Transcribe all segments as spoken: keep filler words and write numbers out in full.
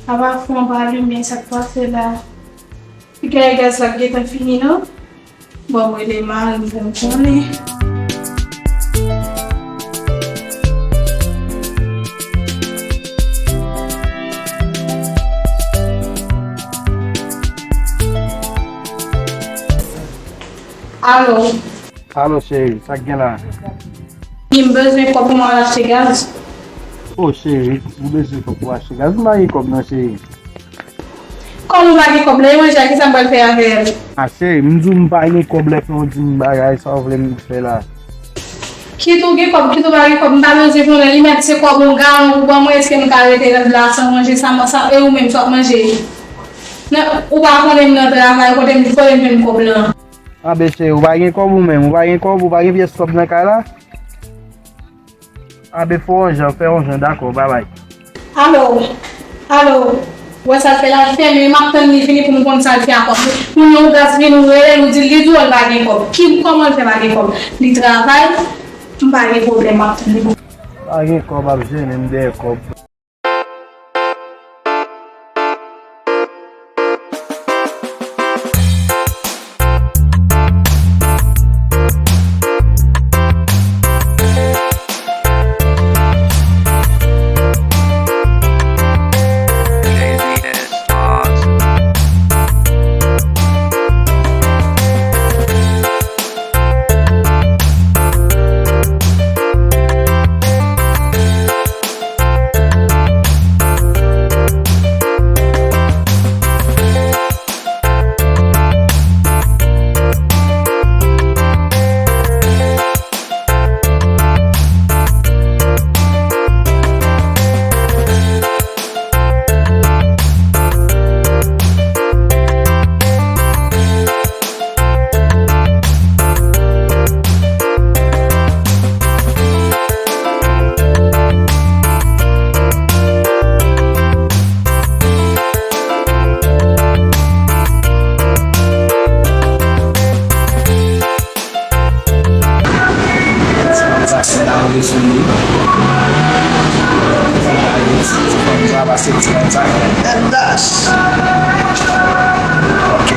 Apa fè yon pa limen, sa k pase la? Piga e gaz la gentan fini, non? Bon, mwen rele mari m pou m konnen. Alo. Alo, cheri, sa k gen la? M bezwen kòb pou m al achte gaz. O, cheri, ou bezwen kòb pou achte gaz? M pa gen kòb non, cheri. Kòman w pa gen kòb la? E manje a, kisa m pral fè avè l? A, cheri, m di w m pa gen kòb, lè fè w di m bagay, sa w vle m fè la? Kit ou gen kòb, kit ou pa gen kòb, m pa bezwen konnen. Li mèt se kòb yon galon ou ban mwen, èske m ka rete la san manje, san, san, e ou menm, sa w ap manje? Nan, ou pa konnen m nan travay, kote m, kote m jwenn kòb lan? Anben cheri, ou pa gen kòb ou menm, ou pa gen kòb, ou pa gen pyès kòb nan kay la? Anben fè yon jan, fè yon jan, dakò, babay. Alo, alo, ou wè sa l fè la, li fèmen, m ap tann li vini pou m konn sa l fè ak kòb. Kounye a ou gaz vini, ou rele l, ou di l, li di w li pa gen kòb. Ki, kòman l fè pa gen kòb? Li travay, m pa gen pwoblèm, m ap tann li. Pa gen kòb, ap jennen m dèyè kòb. Ti konn sa, se la ou desann li. Ti konn sa, pase ti konn sa. Ok.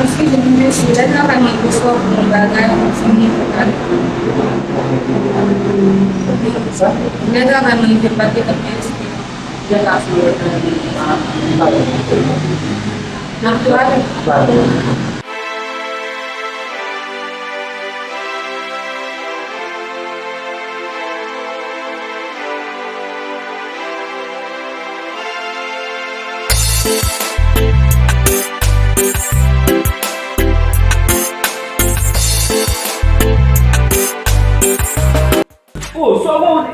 Eskize m, mesye, lè travay mwen twò fò pou yon bagay, m fini pou gade. Lè travay mwen rive, m pa t gentan gen espri. Lè ka fini, n ap travay. Oh, sa bon,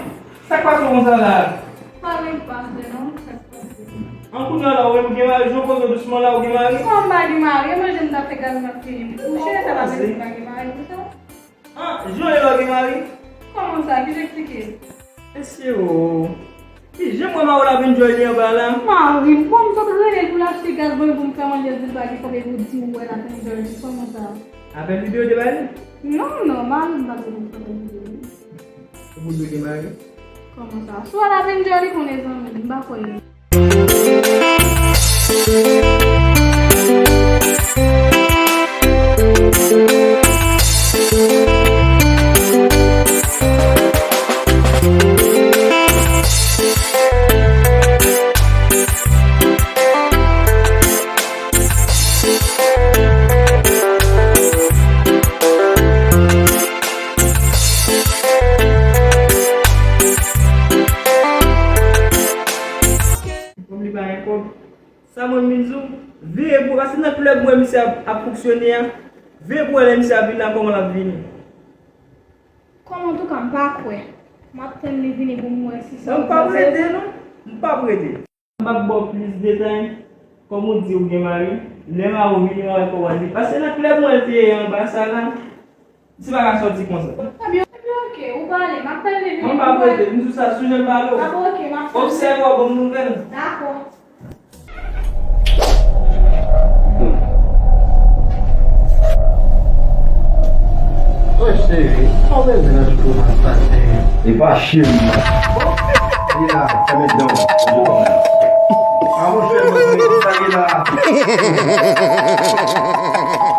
sa k pase konsa la? Pa gen pase non, sa k pase? An kounye a la, ou menm ou gen mari, jan w poze w dousman la, ou gen mari? Kòman m pa gen mari? E manje m t ap fè gaz m ap fini. Ou chire sa pa vle di m pa gen mari, ou sa? Ah, jan w ye la w gen mari? Kòman sa? Ki jan eksplike? Mesye o. Ki jan mwen mari w la vin jwenn li anba la? Mari m, bon, m sot rele l pou l achte gaz ban mwen pou m fè manje, l di l pa gen kòb epi w di w wè l ap enjoy li. Kòman sa? Avè l videyo te bay li? Non, non, mari m pa t vin fè videyo. Ou pou di w gen mari? Kòman sa? Swa l ap enjoy li konnen zanmi, m pa kwè. Sa mwen vin di w, veye pou, paske nan klèb mwen misye ap, ap fonksyone a, veye pou wè lè misye ap vin la, kòman l ap vini. Kòm antouka, m pa kwè. M ap tann li vini pou m wè si sa. Non, m p ap rete, non. M p ap rete. M p ap ba w plis detay. Kòm ou di ou gen mari, lè mari w vini, w a wè kòman li. Paske nan klèb mwen l te ye anba sa la, misye pa ka sòti konsa. Ebyen, ebyen, oke, ou pale, m ap tann li vini pou m wè. Mwen m p ap rete, m di w sa, sou jan m pale w. A bon, oke, m ap tann. Obsève w, ban m nouvèl. Dakò. Oy, cheri, sa w bezwen nan jounen sa, cheri? E pa cheri, non. Li la, fèmen dan w. A, monchè, monchè, sa ki la?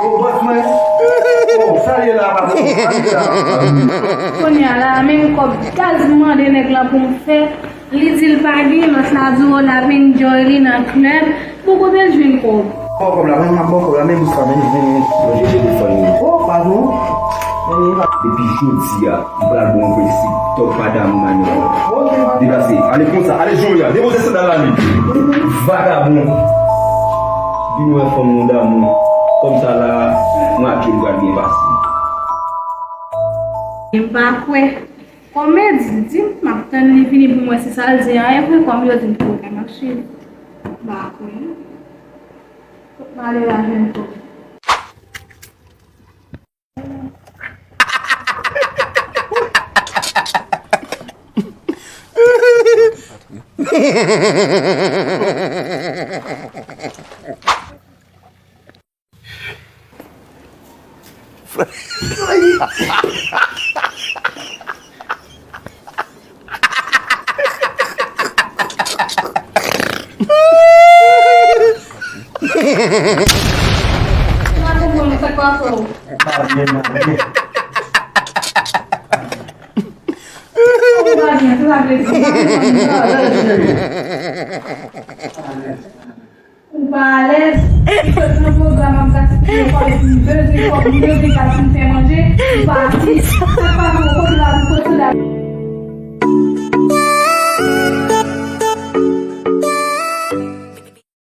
O, bòs mwen. O, sa ye la, patwon? Sa ye la? Kounye a la, menm kòb gaz m mande nèg lan pou m fè, li di l pa gen, lòt la di w l ap enjoy li nan klèb. Bon, kote l jwenn kòb? Ba w kòb la, mwen, m ap ba w kòb la, men bous la, men, men, men. Mwen jete telefòn li. O, padon. Depi jodi a, m pral ba w yon prensip. Tòg pa damou mannyè. Deplase, ale konsa, ale jodi a, depoze sandal la men. Vagabon. Vin wè fanm ou damou. Kòm sa la, mwen ak yo nou pral byen pase. M pa kwè. Kòm Medi di m, m ap tann li vini pou m wè si sa l di a e vre, kòm yo di m tou, m ap swiv. M pa kwè, non. Tout malere a jwenn kòb. Ou pa alèz. Ou sot nan pwogram ap gaspiye kòb epi m bezwen kòb, m bezwen kòb pou m fè manje, ou pati. Sa pa bon, kote w al, kote w al.